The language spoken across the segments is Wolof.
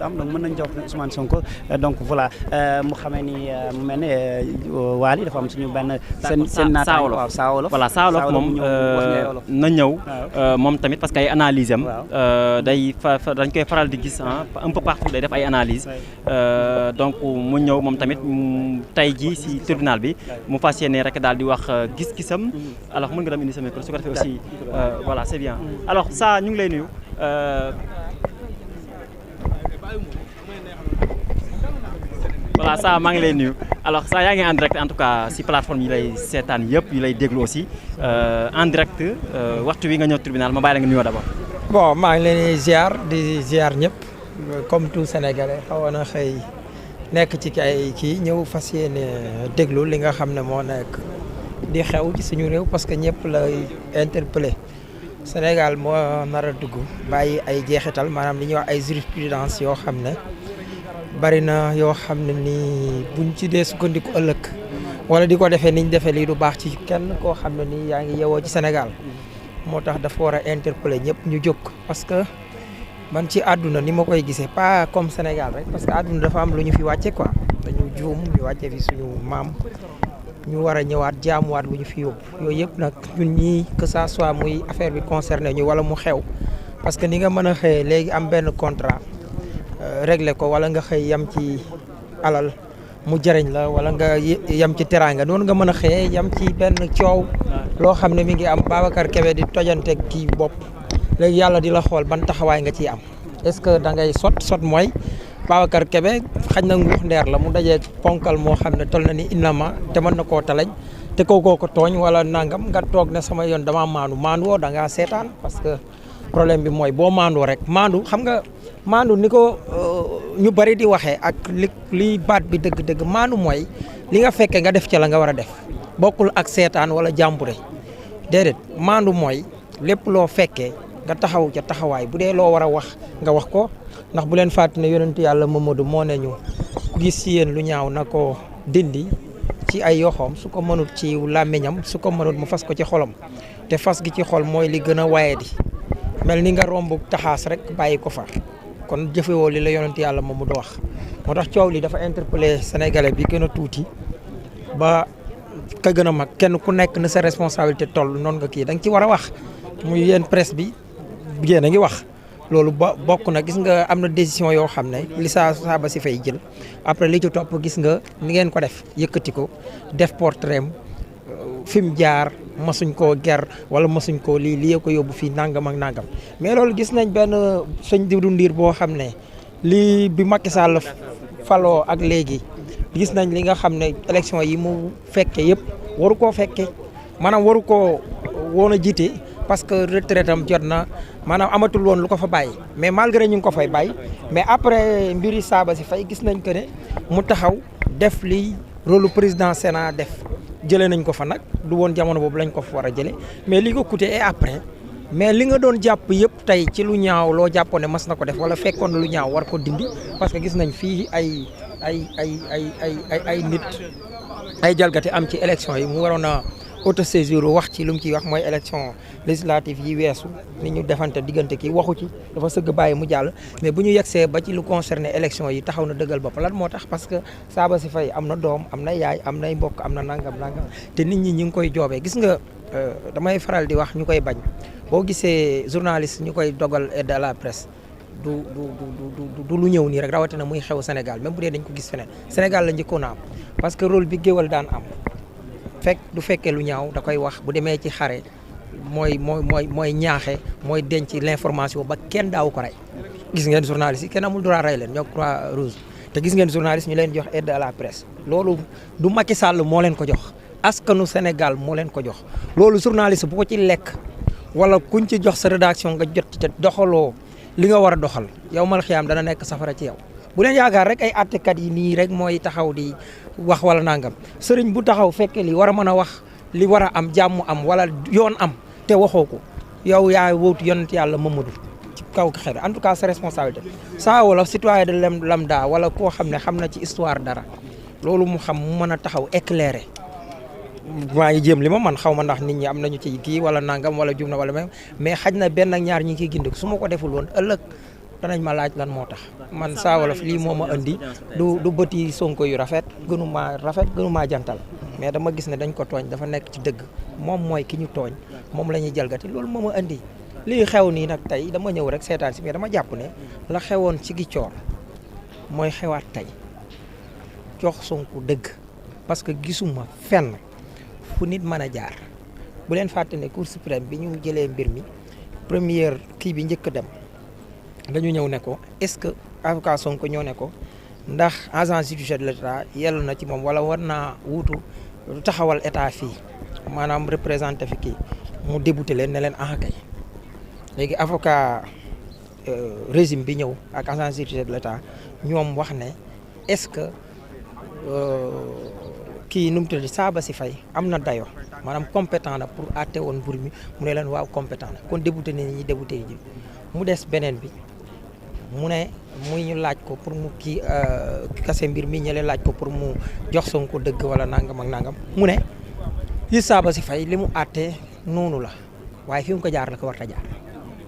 donc mën nañ jox Ousmane Sonko donc voilà mu xamee ni mu mel ne Waly dafa am suñu benn seen naataango waaw Saawolof voilà Saawolof moom na ñëw moom tamit parce que ay analyse am day dañ koy faral di gis un peu partout day def ay analyse donc mu ñëw moom tamit tey jii si tribunal bi mu fas yéene rek daal di wax gis-gisam alors mën nga dem indi sa micro su ko defee aussi voilà c'est bien alors ça ñu ngi lay nuyu voilà ça maa ngi lay nuyu alors ça yaa ngi en direct en tout cas si plateforme yi lay seetaan yëpp yi lay déglu aussi en direct waxtu wi nga ñëw tribunal ma bàyyi la nga nuyoo d'abord. bon maa ngi leen di ziar ñëpp comme tout sénégalais xawoon na xëy nekk ci ay kii ñëw fas yéene déglu li nga xam ne moo nekk di xew ci suñu réew parce que ñëpp lay interpellé Sénégal moo nar a dugg bàyyi ay jeexital maanaam li ñuy wax ay jurisprudence yoo xam ne bari na yoo xam ne nii buñ ci dee sukkandiku ëllëg wala di ko defee niñ defee lii du baax ci kenn koo xam ne nii yaa ngi yewoo ci Sénégal moo tax dafa war a interpeller ñëpp ñu jóg parce que man ci àdduna ni ma koy gisee pas comme Sénégal rek parce que àdduna dafa am lu ñu fi wàcce quoi dañu juum ñu wàcce fi suñu maam ñu war a ñëwaat jaamuwaat lu ñu fi yóbbu yooyu yëpp nag ñun ñii que ça soit muy affaire bi concerné ñu wala mu xew parce que ni nga mën a xëyee léegi am benn contrat régler ko wala nga xëy yam ci alal mu jëriñ la wala nga yam ci teraanga noonu nga mën a xëyee yam ci benn coow loo xam ne mi ngi am Babacar Kébé di tojante kii bopp léegi yàlla di la xool ban taxawaay nga ciy am est-ce que da ngay sot mooy Babacar Kébé xañ na nguux ndeer la mu dajee ponkal moo xam ne tol na ni innama te mën na koo talañ te koo ko tooñ wala nangam nga toog ne sama yoon dama maandu woo da ngaa seetaan parce que problème bi mooy boo maandoo rek maandu xam nga maandu ni ko ñu bari di waxee ak li baat bi dëgg-dëgg maandu mooy li nga fekkee nga def ca la nga war a def bokkul ak seetaan wala jàmbure déedéet maandu mooy lépp loo fekkee nga taxaw ca taxawaay bu dee loo war a wax nga wax ko ndax bu leen fàtte ne yonentu yàlla Mamadou moo ne ñu ku gis ci yéen lu ñaaw na ko dindi ci ay yoxoom su ko mënut ci làmmiñam su ko mënut mu fas ko ci xolam te fas gi ci xol mooy li gën a waye di mel ni nga romb taxaas rek bàyyi ko fa kon jëfewoo li la yonent yàlla moom mu do wax moo tax coow li dafa interpellé sénégalais bi gën a tuuti ba ka gën a mag kenn ku nekk na sa responsabilité toll noonu nga kii da nga ci war a wax muy yéen presse bi yéen a ngi wax loolu ba bokk na gis nga am na décision yoo xam ne li saaba si fay jël après li ci topp gis nga ni ngeen ko def yëkkati ko def portrait fi mu jaar masuñ koo ger wala masuñ koo lii ko yóbbu fii nangam ak nangam mais loolu gis nañ benn sëñ Diwdu Ndiir boo xam ne lii bi Macky Sall faloo ak léegi gis nañ li nga xam ne élection yi mu fekke yëpp waru koo fekke maanaam waru koo woon a jiite parce que retraite am jot na maanaam amatul woon lu ko fa bàyyi mais malgré ñu ngi ko fay bàyyi mais après mbiri saaba si fay gis nañ que ne mu taxaw def li rôle président Sénat def jëlee nañ ko fa nag du woon jamono boobu lañ ko fa war a jëlee mais li ko coûté et après mais li nga doon jàpp yëpp tey ci lu ñaaw loo jàppoon ne mas na ko def wala fekkoon lu ñaaw war ko dindi parce que gis nañ fii ay nit ay jalgati am ci élection yi mu waroon a autosaisir wax ci lu mu ciy wax mooy élection législative yi weesu ni ñu defante diggante kii waxu ci dafa sëgg bàyyi mu jàll mais bu ñu yegsee ba ci lu concerné élection yi taxaw na dëggal bopp lan moo tax parce que saaba si fay am na doom am na yaay am nay mbokk am na nangam te nit ñi ngi koy joobee gis nga damay faral di wax ñu koy bañ boo gisee journaliste ñu koy dogal aide à la presse du lu ñëw nii rek rawatina muy xew Sénégal même bu dee dañ ko gis feneen Sénégal la njëkkoon a am parce que rôle bi géwal daan am du fekkee lu ñaaw da koy wax bu demee ci xare mooy ñaaxe mooy denc l'information ba kenn daaw ko rey gis ngeen journaliste yi kenn amul droit rey leen ñoo Croix Rouge te gis ngeen journaliste ñu leen jox aide à la presse loolu du Macky Sall moo leen ko jox askanu Sénégal moo leen ko jox loolu journaliste bu ko ci lekk wala kuñ ci jox sa rédaction nga jot te doxaloo li nga war a doxal yow mal xiyaam dana nekk safara ci yow bu leen yaakaar rek ay àttekat yi nii rek mooy taxaw di wax wala nangam sëriñ bu taxaw fekkee li war a mën a wax li war a am jàmm am wala yoon am te waxoo ko yow yaa wóotu yonent yàlla Mamadou ci kaw xel en tout cas sa responsabilité saa wala citoyen de lambda wala koo xam ne xam na ci histoire dara loolu mu xam mu mën a taxaw éclairer maa ngi jéem li ma man xaw ma ndax nit ñi am nañu ci kii wala nangam wala jum na wala même mais xaj na benn ak ñaar ñi ngi koy gindi su ma ko deful woon ëllëg danañ ma laaj lan moo tax man Saa Wolof lii moo ma indi du bëti Sonko yu rafet gënumaa jantal mais dama gis ne dañ ko tooñ dafa nekk ci dëgg moom mooy ki ñu tooñ moom la ñuy jalgati loolu moo ma indi lii xew nii nag tey dama ñëw rek seetaan si mais dama jàpp ne la xewoon ci gi coor mooy xewaat tey jox Sonko dëgg parce que gisuma fenn fu nit mën a jaar bu leen fàtte ne Cour suprême bi ñu jëlee mbir mi première kii bi njëkk dem dañu ñëw ne ko est-ce que avocat Sonko ñoo ne ko ndax agent judiciaire de l'État yellu na ci moom wala war naa wuutu taxawal état fii maanaam représenté fi kii mu débouté leen ne leen kay léegi avocat régime bi ñëw ak agent judiciaire de l'État ñoom wax ne est-ce que kii nu mu tudd Sabassy Faye am na dayo maanaam compétent na pour àtte woon mbir mi mu ne leen waaw compétent na kon débouté ne ñi débouté yi mu des beneen bi mu ne muy ñu laaj ko pour mu kii kase mbir mi ñële laaj ko pour mu jox Sonko dëgg wala nangam ak nangam mu ne yi Sabassy Faye li mu àttee noonu la waaye fi mu ko jaar la ko war a jaar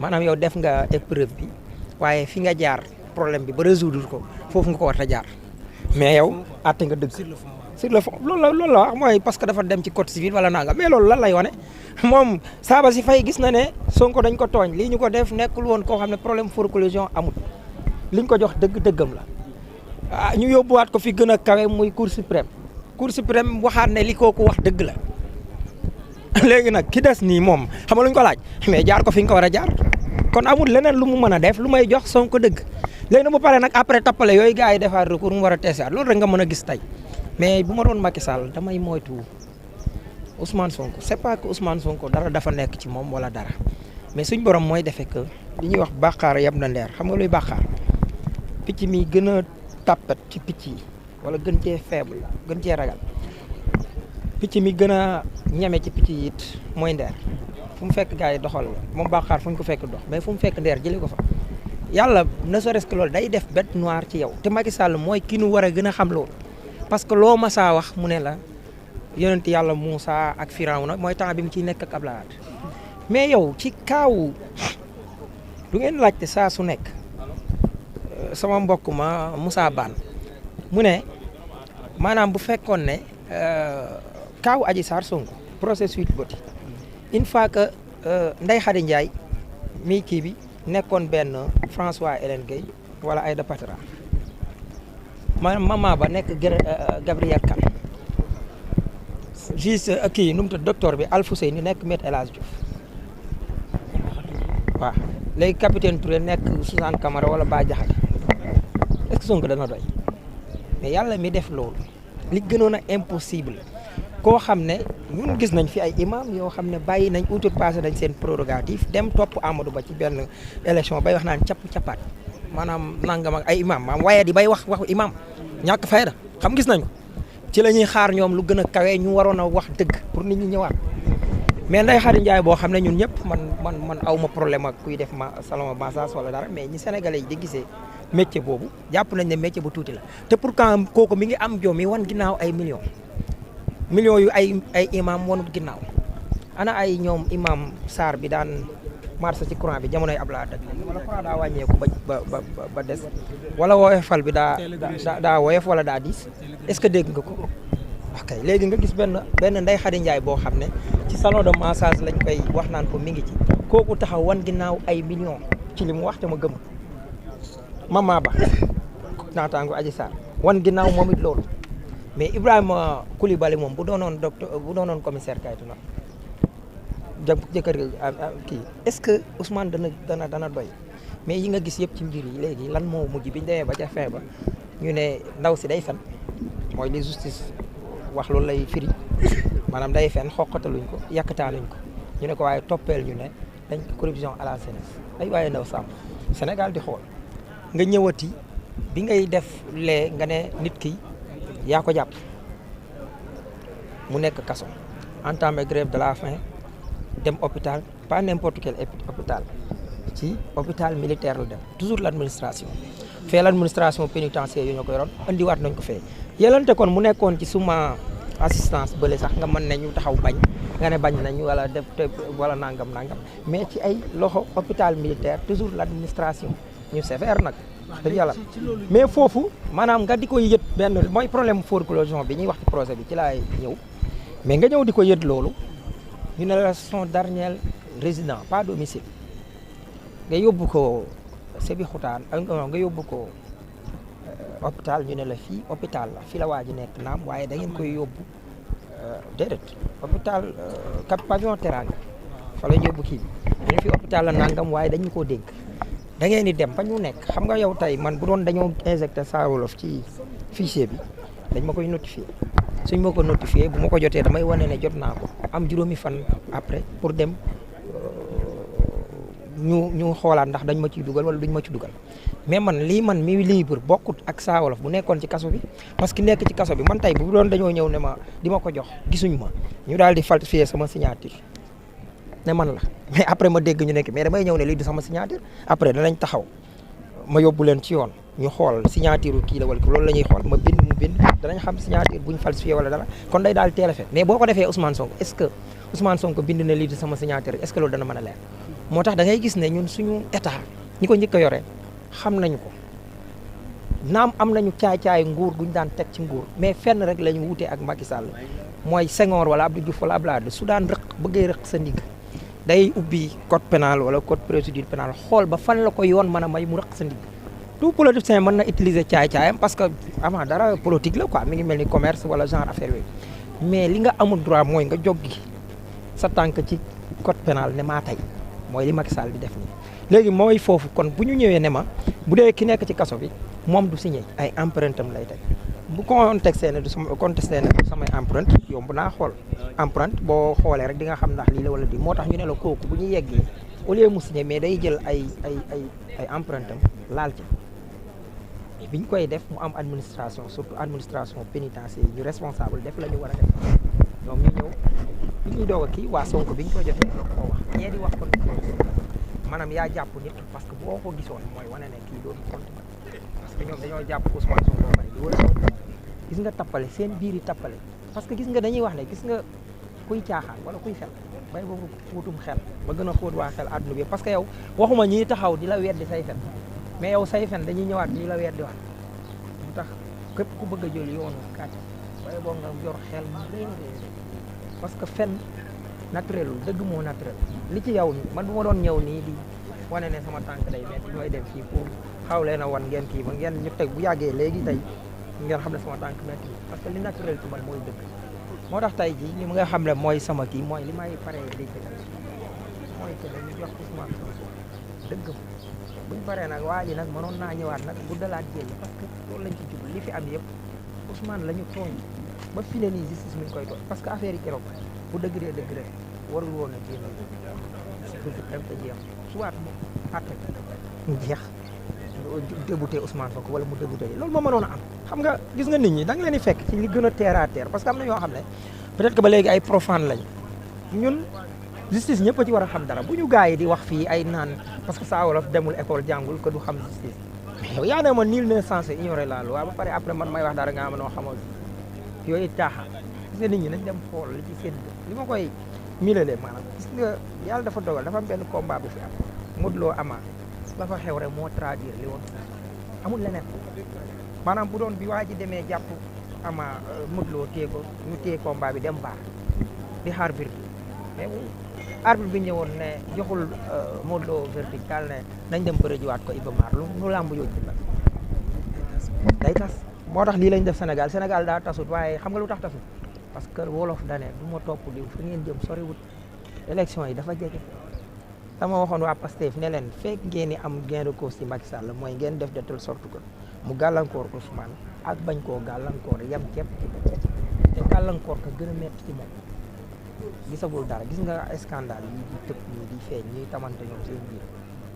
maanaam yow def nga épreuve bi waaye fi nga jaar problème bi ba résoudre ko foofu nga ko war a jaar mais yow àtte nga dëgg sur le fond loolu la wax mooy parce que dafa dem ci code civil wala nangam mais loolu lan lay wane moom Sabassy Faye gis na ne Sonko dañ ko tooñ lii ñu ko def nekkul woon koo xam ne problème foreclosure amul liñ ko jox dëggam la ñu yóbbuwaat ko fi gën a kawe muy Cour suprême waxaat ne li kooku wax dëgg la léegi nag ki des nii moom xam nga lu ñu ko laaj mais jaar ko fi nga ko war a jaar kon amul leneen lu mu mën a def lu may jox Sonko dëgg léegi nag bu paree nag après tappale yooyu gars yi defaat recours mu war a teesaat loolu rek nga mën a gis tey mais bu ma doon Macky Sall damay moytu Ousmane Sonko c'est pas que Ousmane Sonko dara dafa nekk ci moom wala dara mais suñ borom mooy defee que li ñuy wax bàqaar yab na ndeer xam nga luy bàqaar picc mi gën a tàppet ci picc yi wala gën cee faible gën cee ragal picc mi gën a ñeme ci picc yi it mooy ndeer fu mu fekk gars yi doxal moom bàqaar fu ñu ko fekk dox mais fu mu fekk ndeer jëlee ko fa yàlla ne serait-ce que loolu day def bête noire ci yow te Macky Sall mooy ki nu war a gën a xam loolu parce que loo masaa wax mu ne la yonent yàlla Moussa ak Firawna mooy temps bi mu ciy nekk ak Abdoulaye Wade mais yow ci kaawu du ngeen laajte saa su nekk sama mbokk ma Moussa Bane mu ne maanaam bu fekkoon ne kaawu Adji Sarr Sonko procès Sweet Beauté une fois que Ndeye Khady Ndiaye mii kii bi nekkoon benn François Hélène Gueye wala Aïda Patra maman ba nekk Gabriel Kane juge kii nu mu tudd docteur bi Alfousseyni nekk Maître El Hadji Diouf waaw léegi capitaine Touré nekk Suzanne Camara wala Bah Diakhaté est-ce que Sonko dana doy mais yàlla mi def loolu li gënoon a impossible koo xam ne ñun gis nañ fi ay imam yoo xam ne bàyyi nañ outrepassé nañ seen prérogative dem topp Amadou Ba ci benn élection bay wax naan cappaat maanaam nangam ak ay imam maam waaye di bay waxu imam ñàkk fayda xam gis nañu ci la ñuy xaar ñoom lu gën a kawe ñu waroon a wax dëgg pour nit ñi ñëwaat mais Ndeye Khady Ndiaye boo xam ne ñun ñëpp man aw ma problème ak kuy def salon massage wala dara mais ñi Sénégalais yi di gisee métier boobu jàpp nañ ne métier bu tuuti la te pourtant kooku mi ngi am jom mi wan ginnaaw ay millions yu ay imam wanut ginnaaw ana ay ñoom imam Sarr bi daan marché ci courant bi jamonoy Abdoulaye Wade wala courant daa wàññeeku ba des wala woyofal bi daa woyof wala daa diis est-ce que dégg nga ko ok léegi nga gis benn Ndeye Khady Ndiaye boo xam ne ci salon de massage lañ koy wax naan ko mi ngi ci kooku taxaw wan ginnaaw ay millions ci li mu wax te ma gëm Mama Ba naataango Adji Sarr wan ginnaaw moom it loolu mais Ibrahima Coulibaly moom bu doonoon commissaire Kaytu na jëkkër kii est-ce que Ousmane dana doy mais yi nga gis yëpp ci mbir yi léegi lan moo mujj bi ñu demee ba ca fin ba ñu ne ndaw si day fen mooy li justice wax loolu lay firi maanaam day fen xoqataluñ ko yàkkataaluñ ko ñu ne ko waaye toppeel ñu ne dañ corruption à la jeunesse ay waaye ndaw sàmm Sénégal di xool nga ñëwati bi ngay def lee nga ne nit ki yaa ko jàpp mu nekk kaso entamé grève de la faim dem hôpital pas n'importe quel hôpital ci hôpital militaire la dem toujours l'administration fee l'administration pénitentiaire yu ñoo ko yoroon andiwaat nañ ko fee yelante kon mu nekkoon ci suma assistance bële sax nga mën ne ñu taxaw bañ nga ne bañ nañ wala def wala nangam mais ci ay loxo hôpital militaire toujours l'administration ñu sévère nag wax dëgg yàlla mais foofu maanaam nga di ko yët benn mooy problème forclusion bi ñuy wax ci projet bi ci laay ñëw mais nga ñëw di ko yët loolu ñu ne la son dernier résident pas domicile nga yóbbu ko Sébikotane nga yóbbu ko hôpital ñu ne la fii hôpital la fii la waa ji nekk naam waaye da ngeen koy yóbbu déedéet hôpital Cap Pavillon Teranga fa la ñu yóbbu kii bi ñu fi hôpital la nangam waaye dañu koo dénk da ngeen di dem fa ñu nekk xam nga yow tey man bu doon dañoo injecté Saa Wolof ci fichier bi dañ ma koy notifié suñ ma ko notifié bu ma ko jotee damay wane ne jot naa ko am juróomi fan après pour dem ñu xoolaat ndax dañ ma ciy dugal wala duñ ma ci dugal mais man mi libre bokkut ak Saa Wolof bu nekkoon ci kaso bi parce que nekk ci kaso bi man tey bu doon dañoo ñëw ne ma di ma ko jox gisuñ ma ñu daal di falsifier sama signature ne man la mais après ma dégg ñu nekk mais damay ñëw ne lii di sama signature après danañ taxaw ma yóbbu leen ci yoon ñu xool signature kii la wala loolu la ñuy xool ma bind mu bind danañ xam signature buñ falsifié wala dara kon day daal teel a fet mais boo ko defee Ousmane Sonko est-ce que Ousmane Sonko bind na lii di sama signature est-ce que loolu dana mën a leer moo tax da ngay gis ne ñun suñu état ñi ko njëkk a yore xam nañu ko naam am nañu caay-caay nguur guñ daan teg ci nguur mais fenn rek la ñu wutee ak Macky Sall mooy Senghor wala Abdou Diouf wala Abdoulaye Wade su daan bëggee rëq sa ndigg day ubbi code pénal wala code procédure pénale xool ba fan la ko yoon mën a may mu rëq sa ndigg tout politicien mën na utiliser caay-caayam parce que avant dara politique la quoi mi ngi mel ni commerce wala genre affaire yooyu mais li nga amul droit mooy nga joggi sa tànk ci code pénal ne maa tey mooy li Macky Sall di def nii léegi mooy foofu kon bu ñu ñëwee ne ma bu dee ki nekk ci kaso bi moom du signé ay empreinte am lay teg bu contexté ne du sama contesté ne du samay empreinte yomb naa xool empreinte boo xoolee rek di nga xam ndax lii la wala di moo tax ñu ne la kooku bu ñu yeggee au lieu mu signé mais day jël ay empreinte am laal ci bi ñu koy def mu am administration surtout administration pénitentiaire ñu responsable def la ñu war a def ñoom ñu ñëw bi ñuy doog a kii waa Sonko bi ñu ko jotee koo wax ñee di wax kon maanaam yaa jàpp nit parce que boo ko gisoon mooy wane ne kii doon compte parce que ñoom dañoo jàpp Ousmane Sonko bari di wala gis nga tappale seen biir yi tappale parce que gis nga dañuy wax ne gis nga kuy caaxaan wala kuy fel bay boobu wutum xel ba gën a xóot waa xel àdduna bi parce que yow waxuma ñi taxaw di la weddi say fen mais yow say fen dañuy ñëwaat ñi la weddi waat mu tax képp ku bëgg a jël yoonu kàcc bay boo nga yor xel mu réy parce que fen naturel dëgg moo naturel li ci yow ni man bu ma doon ñëw nii di wane ne sama tànk day metti ñooy dem fii pour xaw leen a wan ngeen kii ba ngeen ñu teg bu yàggee léegi tey ngeen xam ne sama tànk metti parce que li naturel ci man mooy dëgg moo tax tey jii li nga xam ne mooy sama kii mooy li may paree dégg mooy que ñu jox Ousmane Sonko dëgg buñ paree nag waa ji nag mënoon naa ñëwaat nag bu dalaat jël parce que loolu lañ ci jublu li fi am yëpp Ousmane la ñu tooñ ba fi ne nii justice mi ngi koy tooñ parce que affaire yi keroog bu dëgg rek warul woon a génn dem te jeex soit mu àtte mu jeex débouté Ousmane Sonko wala mu débouté loolu moo mënoon a am xam nga gis nga nit ñi da nga leen di fekk ci li gën a terre à terre parce que am na ñoo xam ne peut-être que ba léegi ay profane lañ ñun justice ñëpp a ci war a xam dara bu ñu gars yi di wax fii ay naan parce que Saa Wolof demul école jàngul que du xam justice mais yow yaa ne ma nul n'est censé ignorer la loi ba pare après man may wax dara nga am noo xamal yooyu caaxaan gis nga nit ñi nañ dem xool li ci seen li ma koy milalee maanaam gis nga yàlla dafa dogal dafa am benn combat bu fi am Modou Lo Ama la fa xew rek moo traduire li woon amul leneen maanaam bu doon bi waa ji demee jàpp Ama Modou Lo téye ko ñu téye combat bi dem baar di xaar verdict mais arbitre bi ñëwoon ne joxul Modou Lo verdict daal ne nañ dem bëre jiwaat ko Iba Mar lu làmb yooyu la day tas moo tax lii lañ def Sénégal daa tasut waaye xam nga lu tax tasut parce que wolof dane du ma topp diw fi ngeen jëm soriwut élection yi dafa jege dama waxoon waa Pastef ne leen fekk ngeen ni am gain de cause ci Macky Sall mooy ngeen def de telle sorte que mu gàllankoor Ousmane ak bañ koo gàllankoor yem képp te gàllankoor ka gën a metti ci moom gisagul dara gis nga scandale yi di tëb ñi di feeñ ñuy tamante ñoom seen biir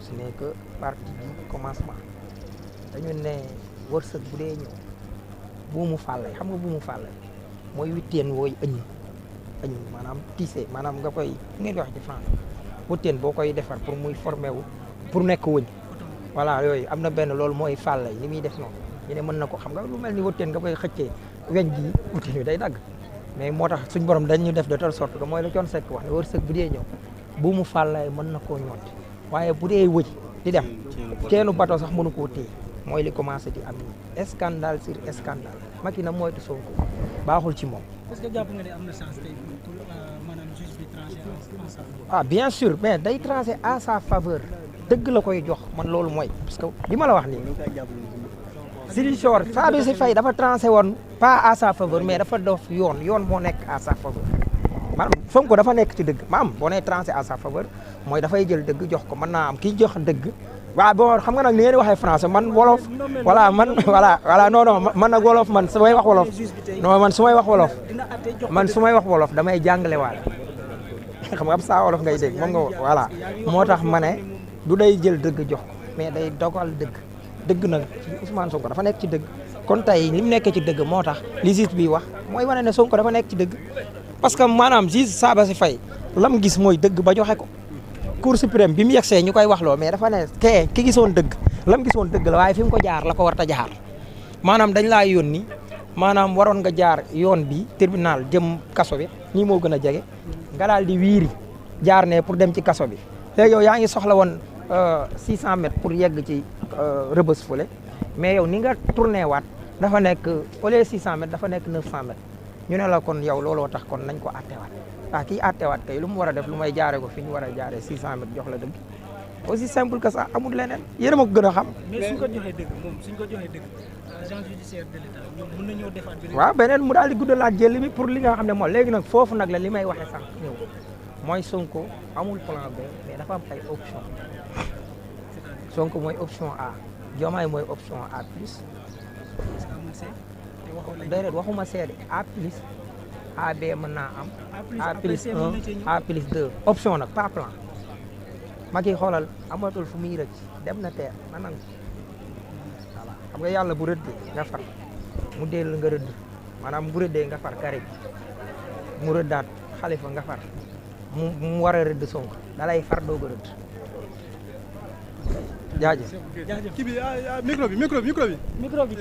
ce n'est que partie du commencement dañu ne wërsëg bu dee ñëw buumu fàlle xam nga buumu fàlle mooy witteen wooy ëñ maanaam tissé maanaam nga koy ngeen wax ci France witteen boo koy defar pour muy formé wu pour nekk wëñ voilà yooyu am na benn loolu mooy fàlle li muy def noonu ñu ne mën na ko xam nga lu mel ni witteen nga koy xëccee weñ gi witteen wi day dagg mais moo tax suñ borom dañu def de telle sorte que mooy la coon sekk wax ne wërsëg bu dee ñëw buumu fàlle mën na koo ñoot waaye bu dee wëj di dem ceenu bato sax mënu koo téye mooy li commencé di am nii scandale sur scandale Macky na moytu Sonko baaxul ci moom. est-ce que jàpp nga ne am na chance tey pour maanaam juge bi tranché en sa faveur. ah bien sûr mais day tranché à sa faveur dëgg la koy jox man loolu mooy parce que li ma la wax nii Ziguinchor Sabassy Faye dafa tranché woon pas à sa faveur mais dafa dof yoon moo nekk à sa faveur maanaam Sonko dafa nekk ci dëgg maam boo nee tranché à sa faveur mooy dafay jël dëgg jox ko mën naa am kii jox dëgg waaw bon xam nga nag ni ngeen di waxee français man wolof voilà man voilà non man nag wolof man su may wax wolof non man su may wax wolof damay jàngale waale xam nga am saa wolof ngay dégg moom nga voilà moo tax ma ne du day jël dëgg jox ko mais day dogal dëgg nag ci Ousmane Sonko dafa nekk ci dëgg kon tey li mu nekkee ci dëgg moo tax li juge bi wax mooy wane ne Sonko dafa nekk ci dëgg parce que maanaam juge Sabassy Faye lam gis mooy dëgg ba joxe ko Cour suprême bi mu yegsee ñu koy wax loo mais dafa ne ki gisoon dëgg lam gisoon dëgg la waaye fi mu ko jaar la ko war a jaar maanaam dañ laa yónni maanaam waroon nga jaar yoon bi tribunal jëm kaso bi ñii moo gën a jege nga daal di wiiri jaar ne pour dem ci kaso bi léegi yow yaa ngi soxla woon 600 mètres pour yegg ci Rebeuss fële mais yow ni nga tourné waat dafa nekk au lieu 600 mètres dafa nekk 900 mètres ñu ne la kon yow looloo tax kon nañ ko attewaat kii attewaat kay lu mu war a def lu may jaare ko fi ñu war a jaaree 600 mètres jox la dëgg aussi simple que ça amul leneen yéen a ma ko gën a xam. mais suñ ko joxee dëgg moom suñ ko joxee dëgg agent judiciaire de l'État ñoom mën nañoo defaat beneen. waaw beneen mu daal di guddalaat jël bi pour li nga xam ne moom léegi nag foofu nag la li may waxee sax ñëw mooy Sonko amul plan B mais dafa am ay option Sonko mooy option A Diomaye mooy option A plus. déedéet waxuma seede A plus A B mën naa am. A plus 1 A plus 2 option nag pas plan. Macky xoolal amatul fu muy rëcc dem na teer na nangu voilà xam nga yàlla bu rëddee nga far mu dellu nga rëdd maanaam bu rëddee nga far Karim mu rëddaat Khalifa nga far mu war a rëdd Sonko da lay far doog a rëdd jaajëf. jaajëf kii bi micro bi.